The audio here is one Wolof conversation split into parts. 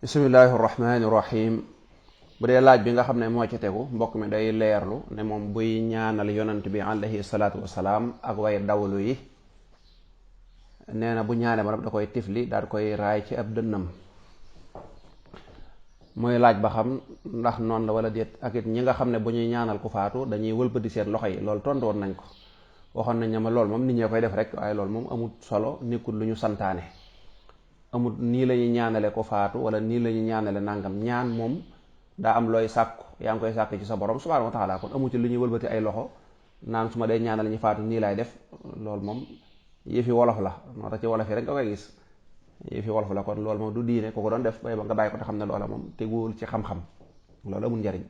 bismillahi rahmaani rahim. bu dee laaj bi nga xam ne moo ci tegu mbokk mi day leerlu ne moom buy ñaanal yonant bi alayhi salaatu wasalaam ak way dawlu yi nee na bu ñaane ba da koy tifli daal koy raay ci ab dënnam. muy laaj ba xam ndax noonu la wala déet, ak it ñi nga xam ne bu ñuy ñaanal ku faatu dañuy wëlbati seen loxo yi. loolu tontu woon nañ ko, waxoon nañ ne ma loolu moom nit ñee koy def rek, waaye loolu moom amut solo, nekkul lu ñu santaane. amut nii la ñuy ñaanale ko faatu wala nii la ñuy ñaanale nangam. ñaan moom daa am looy sàkku, yaa ngi koy sàkk ci sa borom subhaanahu wa taala. kon amu ci lu ñuy wëlbati ay loxo naan su ma dee ñaanal ñu faatu nii laay def. loolu moom yëfi wolof la, moo tax ci wolof yi rek nga koy gis, yëfi wolof la. kon loolu moom du diine, ku ko doon def bay ba nga bàyyi ko te xam ne loola moom teguwul ci xam-xam, loolu amul njariñ.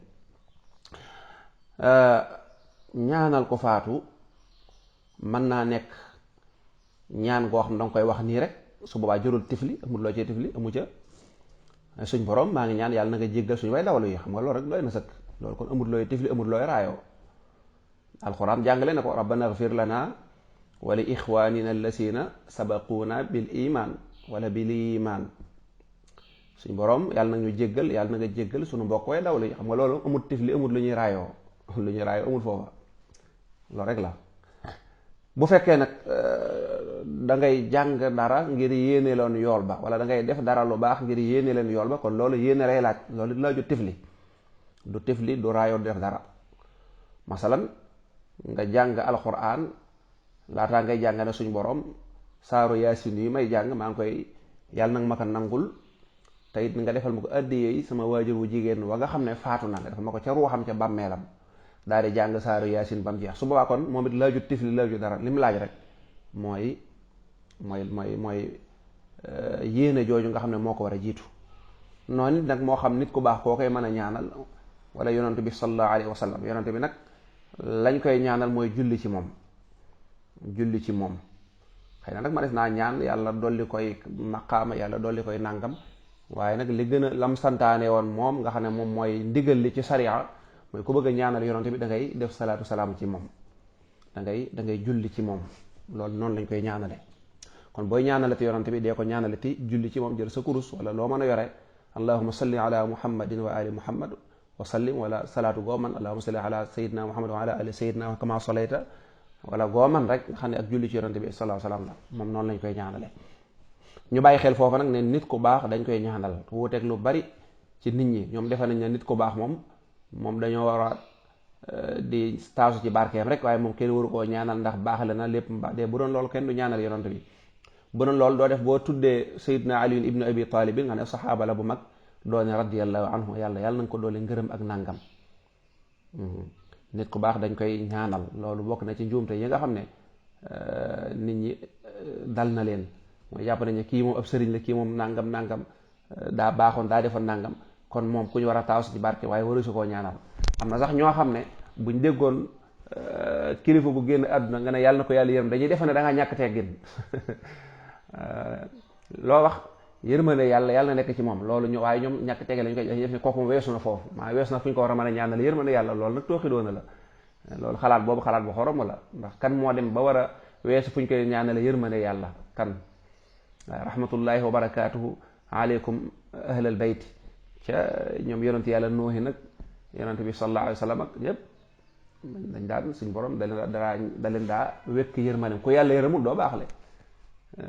ñaanal ko faatu mën naa nekk ñaan goo xam ne danga koy wax nii rek, su boobaa jërul tifli, amul loo cee tifli, amu ca suñ borom maa ngi ñaan yàlla na nga jéggal suñu way dawalu yi, xam nga loolu rek doy na sëkk. loolu kon amul looy tifli, amul looy raayoo. alxuraan jàngale na ko, rabbana ighfir lana wa li ixwanina allasina sabaquuna bil iman wala bil iman. suñ borom yàlla na ñu jéggal, yàlla na nga jéggal suñu mbokk way dawalu yi, xam nga loolu amul tifli, amul lu ñuy raayoo. lu ñuy raayoo amul foofa, loolu rek la. bu fekkee nag da ngay jàng dara ngir yéene leen yool ba, wala da ngay def dara lu baax ngir yéene leen yool ba, kon loolu yéene lay laaj. loolu laaju tifli, du tifli, du raayoo, du def dara. masalan nga jàng alquran, laataa ngay jàng ne suñ borom saaru yaasin yi may jàng maa ngi koy yàlla nag ma ko nangul, te it nga defal ma ko addiye yi sama waajur wu jigéen wa nga xam ne faatu na, nga defal ma ko ca ruuxam ca bàmmeelam, daal di jàng saaru yaasin ba mu jeex. su boobaa kon moom it laaju tifli, laaju dara. li mu laaj rek mooy yéene jooju nga xam ne moo ko war a jiitu. noonu nag moo xam nit ku baax koo koy mën a ñaanal wala yonent bi sallallahu alayhi wa sallam. yonent bi nag lañ koy ñaanal mooy julli ci moom, julli ci moom. xëy na nag ma des naa ñaan yàlla dolli koy maqaama, yàlla dolli koy nàngam, waaye nag li gën a lam santaane woon moom nga xam ne moom mooy ndigal li ci sariya mooy ku bëgg a ñaanal yonent bi da ngay def salaatu salaam ci moom, da ngay julli ci moom. loolu noonu lañ koy ñaanale. kon booy ñaanalati yonent bi dee ko ñaanalati julli ci moom, jël sa kurus wala loo mën a yore, allahumma salli ala muhammadin wa ali muhammad wa sallim, wala salaatu gooman allahumma salli ala sayidina muhammad wa ala ali sayidina kama salayta, wala gooman rek nga xam ne ak julli ci yonent bi sallallahu alayhi wasallam la. moom noonu lañ koy ñaanale. ñu bàyyi xel foofa nag ne nit ku baax dañ koy ñaanal, wuuteeg lu bari ci nit ñi. ñoom defe nañ ne nit ku baax moom dañoo war a di taasu ci barkeem rek, waaye moom kenn waru koo ñaanal ndax baaxale na lépp de. bu doon loolu kenn du ñaanal yonent bi. bu doon loolu doo def boo tuddee Seydina Ali ibnu Abi Talib nga ne saxaaba la bu mag, doone radiyallahu anhu, yàlla na nga ko doole ngërëm ak nàngam. nit ku baax dañ koy ñaanal. loolu bokk na ci njuumte yi nga xam ne nit ñi dal na leen, mooy jàpp nañ ne kii moom ab sëriñ la, kii moom nàngam daa baaxoon, daa defoon nàngam, kon moom ku ñu war a taasu ci barke, waaye waru su koo ñaanal. am na sax ñoo xam ne buñ déggoon kilifa gu génn àdduna nga ne yàlla na ko yàlla yërëm, dañuy defe ne da ngaa ñàkk teggin. loo wax yërmande yàlla na nekk ci moom, loolu ñu waaye ñoom ñàkk teggin lañu koy def ne kooku weesu na foofu, maa weesu na fu ñu ko war a mën a ñaanal yërmande yàlla. loolu nag tooxi doona la, loolu xalaat boobu xalaat bu xorom la. ndax kan moo dem ba war a weesu fu ñu koy ñaanale yërmande yàlla? kan? waaye rahmatullahi wa barakaatuhu aleykum ahlal bayti, ca ñoom yonent yàlla noohi nag, yonent bi sallallahu alayhi wa sallam ak yépp dañ daan suñ borom da leen daa wekk yërmande. ku yàlla yërëmul doo baaxle.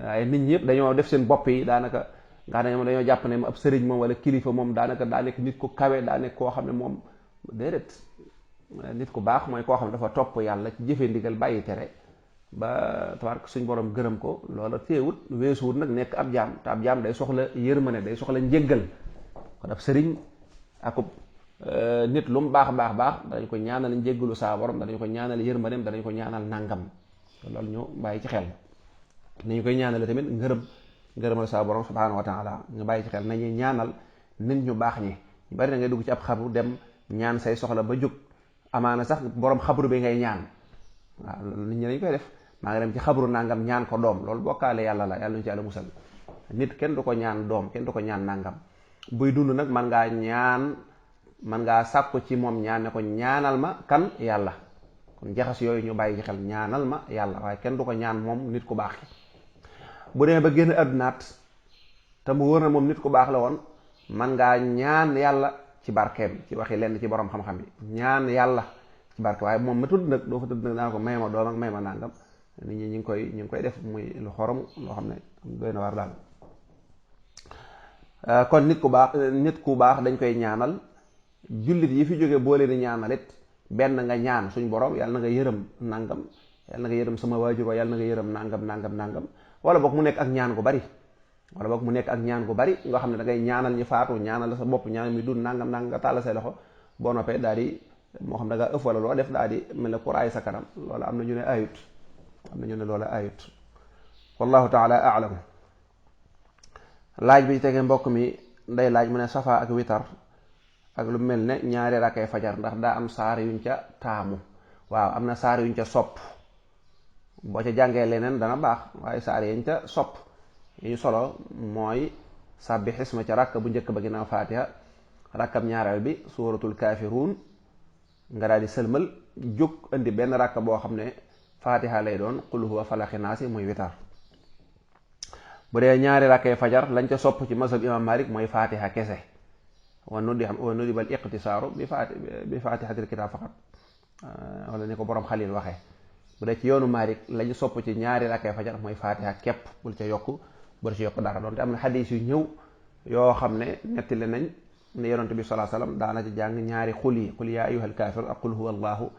waaye nit ñi yëpp dañoo def seen bopp yi daanaka nga xam ne moom dañoo jàpp ne ab sëriñ moom wala kilifa moom daanaka daa nekk nit ku kawe, daa nekk koo xam ne moom déedéet. nit ku baax mooy koo xam ne dafa topp yàlla ci jëfe ndigal, bàyyi tere, ba tabaraka suñ borom gërëm ko. loola teewut weesuwut nag nekk ab jaam, te ab jaam day soxla yërmande, day soxla njëggal. kon ab sëriñ akub nit lu mu baax danañ ko ñaanal njéggalu saa borom, danañ ko ñaanal yërmandeem, danañ ko ñaanal nàngam. loolu ñu bàyyi ci xel. nañu koy ñaanale tamit ngërëmal saa borom subhanahu wa taala, ñu bàyyi ci xel. nañuy ñaanal nit ñu baax ñi. ñu bari da ngay dugg ci ab xabru dem ñaan say soxla ba jóg, amaana sax borom xabru bi ngay ñaan. waaw loolu nit ñi dañ koy def. maa ngi dem ci xabru nangam ñaan ko doom, loolu bokkaale yàlla la, yàlla ñu ci yàlla musal. nit kenn du ko ñaan doom, kenn du ko ñaan nangam. buy dund nag man ngaa sàkku ci moom ñaan ne ko ñaanal ma kan? yàlla. kon jaxas yooyu ñu bàyyi ci xel, ñaanal ma yàlla, waaye kenn du ko ñaan moom nit ku baax ki. bu demee ba génn àddunaat te mu wóor na moom nit ku baax la woon, man ngaa ñaan yàlla ci barkeem ci waxi lenn ci borom xam-xam yi ñaan yàlla ci barke waaye moom ma tudd nag doo fa tudd nag daan ko may ma doom ak may ma nàngam nit ñi ñu ngi koy def muy lu xorom loo xam ne doy na war daal. kon nit ku baax dañ koy ñaanal jullit yi fi jóge boo leen di ñaanalit benn nga ñaan suñ borom yàlla na nga yërëm nàngam yàlla na nga yërëm sama waajur wa yàlla na nga yërëm nàngam wala boog mu nekk ak ñaan gu bari nga xam ne da ngay ñaanal ñi faatu ñaanal sa bopp ñaanal mi dund nàngam nga tàll say loxo boo noppee daal di moo xam da nga ëff wala loo def daal di mel ne kuraay sa kanam loolu am na ñu ne ayut wallahu taala a'lam. laaj bi tege mbokk mi day laaj mu ne safa ak witar ak lu mel ne ñaari rakkay fajar ndax daa am saar yuñ ca taamu. waaw am na saar yuñ ca sopp boo ca jàngee leneen dana baax waaye saar yañ ca sopp yi ñu solo mooy sàbbi xisma ca rakk bu njëkk ba ginnaaw faatiha rakkam ñaareel bi suuratul kaafiruun nga daal di sëlmal jóg indi benn rakk boo xam ne faatiha lay doon qul huwa falaqi naasi muy witar. bu dee ñaari rakkay fajar lañ ca sopp ci mazhab imam Malik mooy faatiha kese wa nudiba al iqtisaaru bi faatihatil kitaab faqat wala ni ko borom xalil waxee. bu dee ci yoonu Malik lañu sopp ci ñaari rakkay fajar mooy faatiha képp bul ca yokk dara doonte am na xadiis yu ñëw yoo xam ne nettali nañ ne yonent bi sallallahu alayhi wasallam daana ci jàng ñaari qul yaa ayyuhal kaafiruun ak qul huwa allahu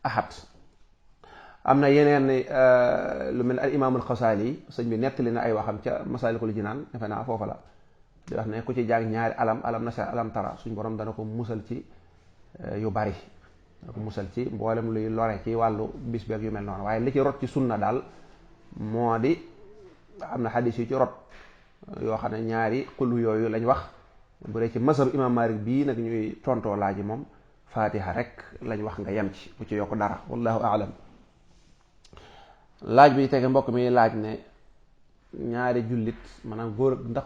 ahad. am na yeneen lu mel ne al imaamul Xasaali sëñ bi nettali na ay waxam ca Masaalikul Jinaan defe naa foofa la di wax ne ku ci jàng ñaari alam nashrah alam tara suñ borom dana ko musal ci yu bari dana ko musal ci mboolem luy lore ci wàllu bis beeg yu mel noonu waaye li ci rot ci sunna daal moo di am na xadiis yu ci rot yoo xam ne ñaari qul yooyu lañ wax. bu dee ci mazhab imam Malik bii nag ñuy tontoo laaj moom faatiha rek lañ wax nga yem ci bu ci yokk dara wallahu a'lam. laaj bi tege mbokk mi laaj ne ñaari jullit maanaam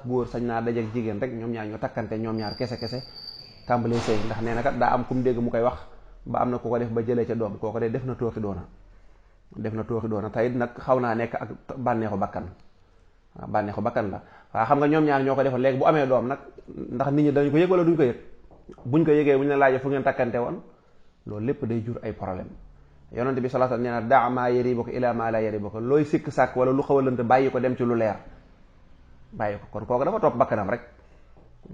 góor sañ naa dajeek jigéen rek ñoom ñaar ñu takkante ñoom ñaar kese tàmbalee sëy ndax nee na kat daa am kum dégg mu koy wax ba am na ku ko def ba jëlee ca doom kooko de def na tooxi doona tey nag xaw naa nekk ak bànneexu bakkan la waaw xam nga ñoom ñaar ñoo ko defoon léegi bu amee doom nag ndax nit ñi dañu ko yëg wala duñ ko yëg buñ ko yëgee buñ la laajee fu ngeen takkante woon loolu lépp day jur ay problème. yonent bi sallallahu alayhi wasallam nee na daa maa yaribuka ila maa la yaribuka looy sikk sàkk wala lu xaw a lënt bàyyi ko dem ci lu leer bàyyi ko kon kooku dafa topp bakkanam rek.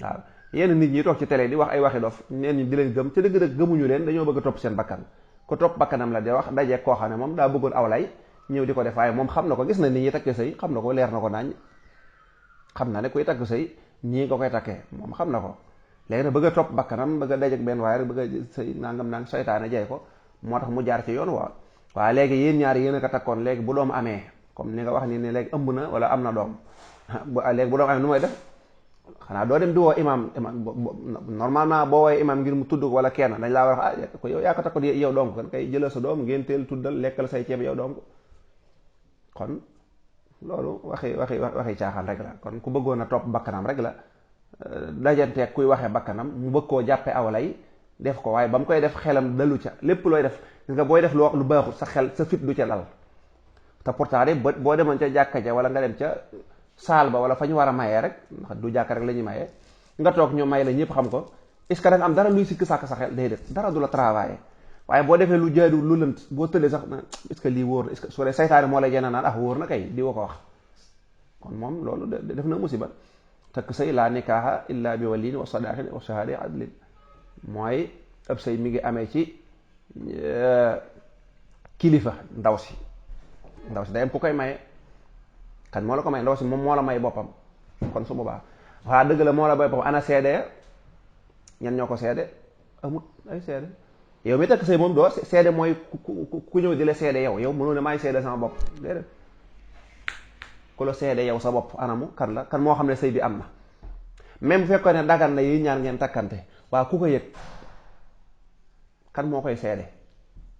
waaw yenn nit ñi toog ci télé di wax ay waxi dof neen ñi di leen gëm ca dëgg-dëgg gëmuñu leen dañoo bëgg a topp seen bakkan ko topp bakkanam la di wax dajeeg koo xam ne moom daa bëggoon awlay ñëw di ko def waaye moom xam na ko gis na nit ñi takk sëy xam na ko leer na ko naañ xam na ne kuy takk sëy ñii nga koy takkee moom xam na ko léegi nag bëgg a topp bakkanam bëgg a dajeeg benn waaye rek bëgg a sëy nangam seytaane jay ko moo tax mu jaar ci yoon waaye léegi yéen ñaar yéen a ko takkoon léegi bu doom amee comme ni nga wax ni ne léegi ëmb na wala am na doom léegi bu doom amee nu mooy def xanaa doo dem di woo imam normalement boo woowee imam ngir mu tudd ko wala kenn dañ laa war a wax ko yow yaa ko takkoon yow donc kan kay jëlal sa doom ngeen teel tuddal lekkal say ceeb yow donc kon loolu waxi caaxaan rek la kon ku bëggoon a topp bakkanam rek la dajanteeg kuy waxee bakkanam mu bëgg koo jàppe awlay def ko waaye ba mu koy def xelam dalu ca lépp looy def gis nga booy def lu baaxul sa xel sa fit du ca dal te pourtant de boo demoon ca jàkka ja wala nga dem ca saal ba wala fa ñu war a mayee rek ndax du jàkka rek la ñuy mayee nga toog ñu may la ñëpp xam ko est-ce que da nga am dara luy sikk sàkk sa xel déedéet dara du la travailler waaye boo defee lu jaadu lu lënt boo tëlee sax est-ce que lii wóor na est-ce que su dee saytaane moo lay jënd naan wóor na kay di woo ko wax kon moom loolu def na musiba takk sëy laa nikaaha illa bi waliin wa sadaqin wa shahada adlin mooy ab sëy mi ngi amee ci kilifa ndaw si day am ku koy maye kan moo la ko may ndaw si moom moo la may boppam kon su boobaa waa dëgg la moo la may boppam ana seede ya ñan ñoo ko seede amut ay seede yow mi takk sëy moom doo seede mooy ku ñëw di la seede yow mënoo ne maay seede sama bopp déedéet ku la seede yow sa bopp anamu kan moo xam ne sëy bi am na même bu fekkoon ne dagan na yi ñaar ngeen takkante waa ku ko yëg kan moo koy seede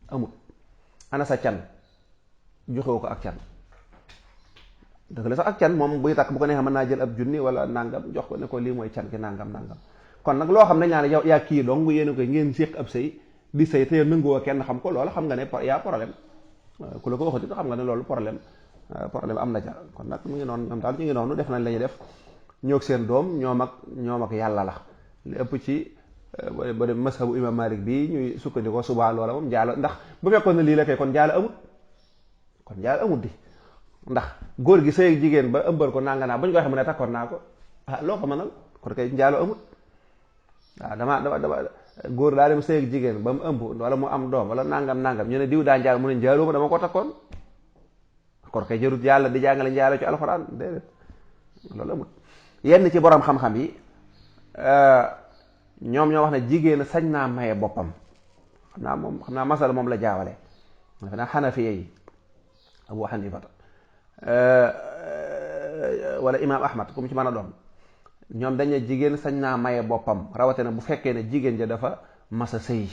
amut ana sa can joxewu ko ak can dëgg la sax ak can moom buy takk bu ko neexee mën naa jël ab junni wala nangam jox ko ne ko lii mooy can ki nangam kon nag loo xam ne ñaane yow yaa kii dong yéen koy ngeen séq ab sëy di sëy te yow nangoo kenn xam ko loolu xam nga ne yaa problème ku la ko waxati xam nga ne loolu problème am na ca kon nag mu ngi noonu ñoom daal ñu ngi noonu def nañ la ñuy def ñoog seen doom ñoom ak yàlla la li ëpp ci ba dem mashabu imam Malik bi ñuy sukkandikoo subaa loola moom njaalo ndax bu fekkoon ne lii la kay kon njaalo amut di ndax góor gi sëy jigéen ba ëmbal ko nanga naa ba ñu ko waxee mu ne takkoon naa ko loo ko mënal kon kay njaalo amut waaw dama góor daa dem sëy ak jigéen ba mu ëmb wala mu am doom wala nangam ñu ne diw daa njaalo mu ne njaaloo ma dama ko takkoon kon kay jërut yàlla di jàngale njaalo ci alxuraan déedéet loolu amut yenn ci borom xam-xam yi ñoom ñoo wax ne jigéen sañ naa maye boppam xam naa masala moom la jaawale defe naa xanafiya yi Abu Xanifata wala imaam Ahmad comme ci mën a doon ñoom dañ ne jigéen sañ naa maye boppam rawatina bu fekkee ne jigéen ja dafa masa sëy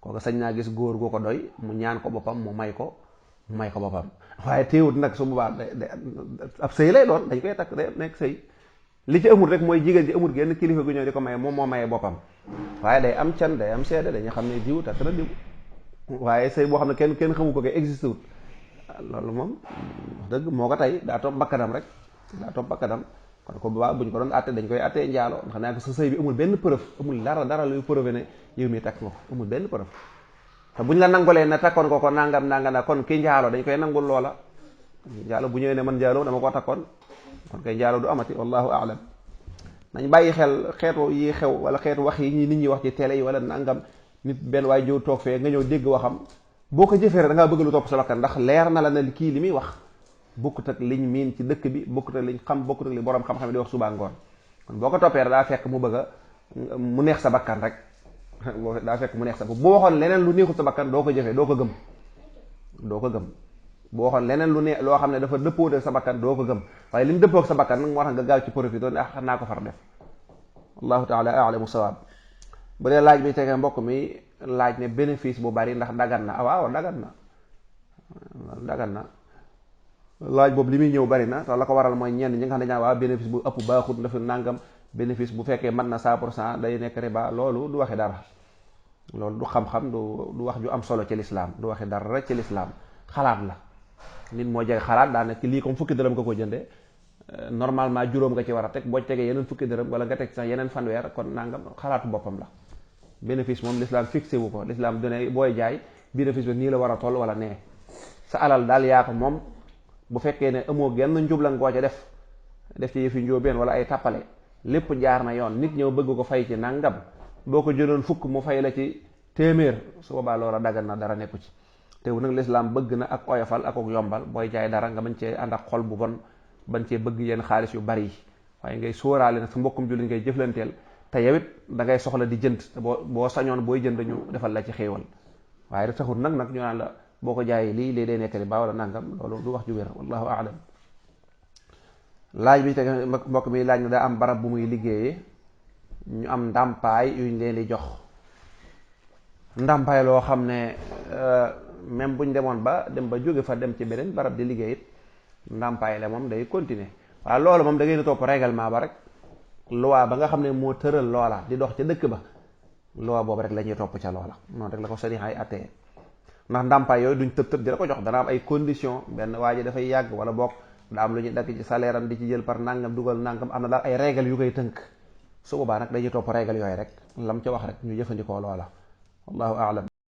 kooku sañ naa gis góor gu ko doy mu ñaan ko boppam mu may ko boppam waaye teewut nag su boobaa ab sëy lay doon dañ koy takk day nekk sëy li ci amul rek mooy jigéen ji amul genn kilifa gu ñëw di ko maye moom moo maye boppam waaye day am can day am seede dañu xam ne diw takk na diw waaye sëy boo xam ne kenn xamu ko kay existé wut loolu moom wax dëgg moo ko tey daa topp bakkanam rek kon ko bu baax buñ ko doon àtte dañ koy àttee njaalo ndax naa ko sa sëy bi amul benn preuve amul dara luy preuve ne yow mi takk nga ko amul benn preuve te buñ la nangulee ne takkoon ko nangam na kon ki njaalo dañ koy nangul loola njaalo bu ñëwee ne man njaalo dama ko takkoon kon kay njaalo du amati wallahu aalam nañ bàyyi xel xeetu yi xew wala xeetu wax yi nit ñi wax ci télé yi wala nangam nit benn waaye jow toog fee nga ñëw dégg waxam boo ko jëfee rek da ngaa bëgg lu topp sa bakkan ndax leer na la ne kii li muy wax bokkut ak liñ miin ci dëkk bi bokkut ak liñ xam bokkut ak li borom xam-xam di wax suba ngoon kon boo ko toppee rek daa fekk mu bëgg mu neex sa bakkan rek daa fekk mu neex sa boo waxoon leneen lu neexul sa bakkan doo ko jëfee doo ko gëm boo waxoon leneen lu ne loo xam ne dafa dëppoo ak sa bakkan doo ko gëm waaye li mu dëppoo ak sa bakkan nag moo tax nga gaaw ci profité ne xam naa ko far def wallahu taala a'lamu sawaab bu dee laaj bi tege mbokk mi laaj ne bénéfice bu bari ndax dagan na waaw dagan na laaj boobu li muy ñëw bari na te la ko waral mooy ñenn ñi nga xam ne dañaa waa bénéfice bu ëpp baaxut dafa nangam bénéfice bu fekkee mën na 100% day nekk riba loolu du waxi dara loolu du xam-xam du wax ju am solo ci lislaam du waxi dara rek ci lislaam xalaat la nit moo jege xalaat daanaka lii comme fukki dërëm nga ko jënde normalement juróom nga ci war a teg boo ci tegee yeneen fukki dërëm wala nga teg sax yeneen fanweer kon nangam xalaatu boppam la bénéfice moom l'islam fixé wu ko l'islam done booy jaay bénéfice bi nii la war a toll wala nee sa alal daal yaa ko moom bu fekkee ne amoo genn njublan goo ca def ci yëfi njóobeen wala ay tàppale lépp jaar na yoon nit ñëw bëgg ko fay ci nangam boo ko jëloon fukk mu fay la ci téeméer su boobaa loola dagan na dara nekku ci teew nag l'islam bëgg na ak oyofal ak yombal booy jaay dara nga bañ cee ànd ak xol bu bon bañ cee bëgg yenn xaalis yu bari waaye ngay sóoraale nag sa mbokkum jullit ngay jëflanteel te yow it da ngay soxla di jënd te boo sañoon booy jënd ñu defal la ci xéewal waaye da taxul nag ñu naan la boo ko jaayee lii day nekk riba wala nangam loolu du wax ju wér wallahu aalam laaj bi teg mbokk mi laaj na daa am barab bu muy liggéeyee ñu am ndàmpaay yuñ leen di jox ndàmpaay loo xam ne même buñ demoon ba jóge fa dem ci beneen barab di liggéey it ndàmpaay la moom day continuer waaye loolu moom da ngeen di topp règlement ba rek loi ba nga xam ne moo tëral loola di dox ca dëkk ba loi boobu rek la ñuy topp ca loola noonu rek la ko sariya ay attee ndax ndàmpaay yooyu duñ tëb di la ko jox dana am ay condition benn waa ji dafay yàgg wala bokk daa am lu ñuy dakk ci salaire am di ci jël par nangam dugal nangam am na daal ay règle yu koy tënk su boobaa nag dañuy topp règle yooyu rek lam ca wax rek ñu jëfandikoo loola wallahu a'lam